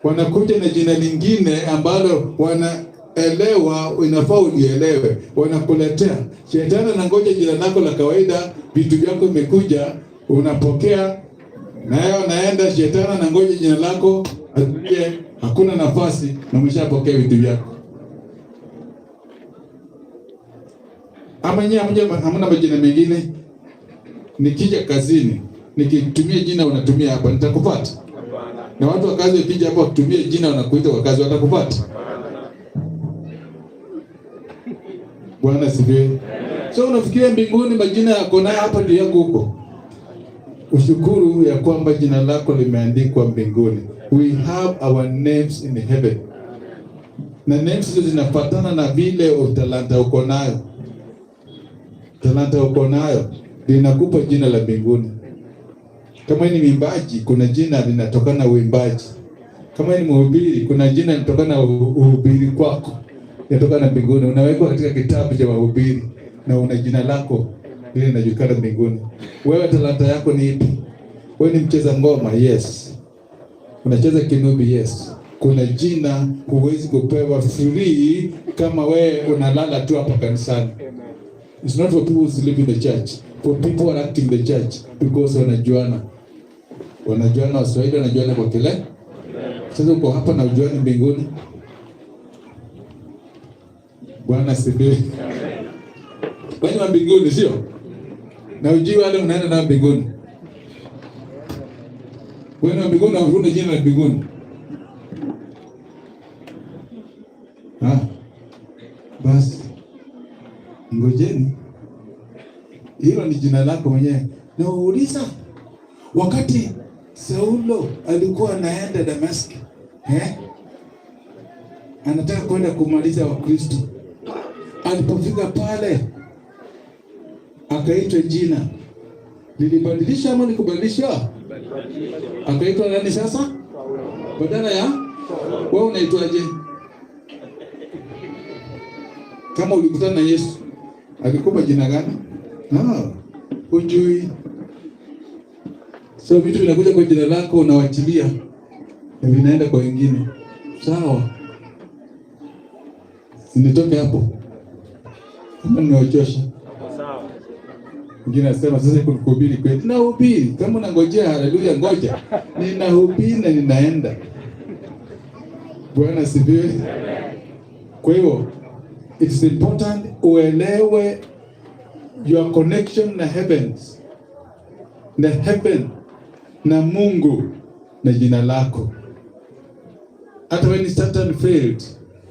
Wanakuja na jina lingine ambalo wanaelewa inafaa ulielewe, wanakuletea. Shetani anangoja jina lako la kawaida, vitu vyako vimekuja, unapokea nayo naenda. Shetani anangoja jina lako atulie, hakuna nafasi na umeshapokea vitu vyako. Ama nyinyi hamna majina mengine? Nikija kazini nikitumia jina unatumia hapa, nitakupata? Na watu wa kazi wakija hapa wakitumia jina wanakuita kwa kazi, watakupata? Bwana asifiwe. So unafikiria mbinguni majina yako nayo hapa ndio yako huko? Ushukuru ya kwamba jina lako limeandikwa mbinguni. We have our names in heaven. Na names hizo zinafuatana na vile talanta uko nayo. Talanta uko nayo linakupa jina la mbinguni. Kama ni mwimbaji, kuna jina linatokana na uimbaji. Kama ni mhubiri, kuna jina linatokana na uhubiri kwako, linatokana na mbinguni. Unawekwa katika kitabu cha wahubiri na una jina lako lile linajulikana mbinguni. Wewe talanta yako ni ipi? Wewe ni mcheza ngoma? Yes. Unacheza kinubi? Yes. Kuna jina huwezi kupewa free kama wewe unalala tu hapa kanisani. It's not for people who sleep in the church. For people who are acting the church because wanajuana. Wanajuana Waswahili, wanajuana kwa kile. Sasa uko hapa na ujuani mbinguni. Bwana asifiwe. Kwani wa mbinguni sio? Na ujui wale mnaenda nao mbinguni. Wewe wa mbinguni na huna jina la mbinguni. Ah. Basi ngojeni. Hilo ni jina lako mwenyewe. Na uuliza wakati Saulo alikuwa anaenda Dameski, eh? Anataka kwenda kumaliza Wakristo. Alipofika pale akaitwa jina. Lilibadilisha ama likubadilisha? Akaitwa nani sasa? Badala ya wewe unaitwaje? Kama ulikutana na Yesu akikupa jina gani? Ah, hujui. So vitu vinakuja kwa jina lako unawachilia na vinaenda kwa wengine. Sawa. Nitoke hapo. Kama nimewachosha. Mwingine anasema sasa kuhubiri kwetu. Nahubiri. Kama unangojea haleluya, ngoja. Ninahubiri na ninaenda. Bwana asifiwe. Kwa hiyo it's important uelewe your connection na heavens, na heaven na Mungu na jina lako. Hata when Satan failed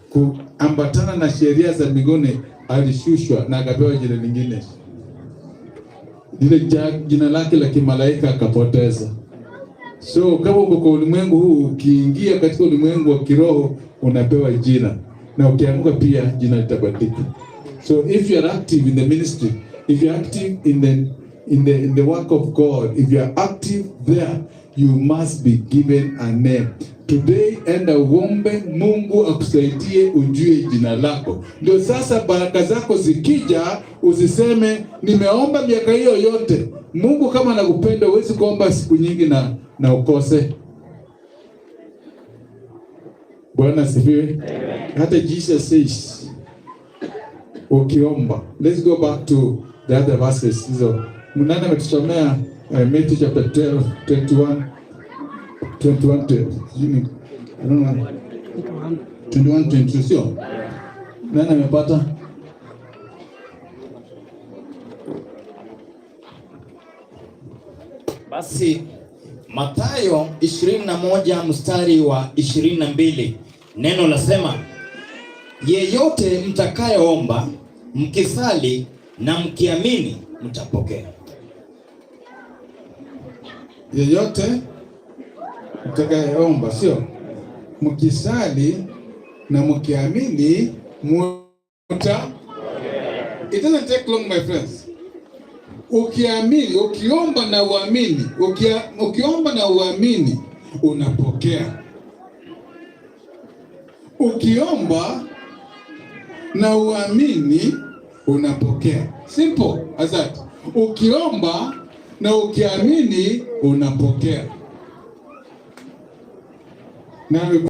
kuambatana na sheria za mbinguni, alishushwa na akapewa jina lingine. Lile jina lake la kimalaika akapoteza. So kama uko kwa ulimwengu huu, ukiingia katika ulimwengu wa kiroho unapewa jina, na ukianguka pia jina litabadilika. So if you are active in the ministry, if you are active in the work of God, if you are active there, you must be given a name. Today enda uombe Mungu akusaidie ujue jina lako. Ndio sasa baraka zako zikija usiseme nimeomba miaka hiyo yote. Mungu kama anakupenda huwezi kuomba siku nyingi na ukose. Bwana asifiwe. Hata Jesus says ukiomba. Let's go back to the other verses. Hizo mnana ametusomea Matthew chapter 12, 21, 21, I don't know. 21, 22, sio? Nani amepata? Basi Mathayo 21 mstari wa 22, neno lasema, yeyote mtakayoomba mkisali na mkiamini mtapokea. Yeyote mtakayeomba, sio? Mkisali na mkiamini mtapokea. It doesn't take long, my friends. Ukiamini, ukiomba na uamini, ukiomba na uamini unapokea. Ukiomba na uamini unapokea. Simple as that. Ukiomba na ukiamini unapokea. Na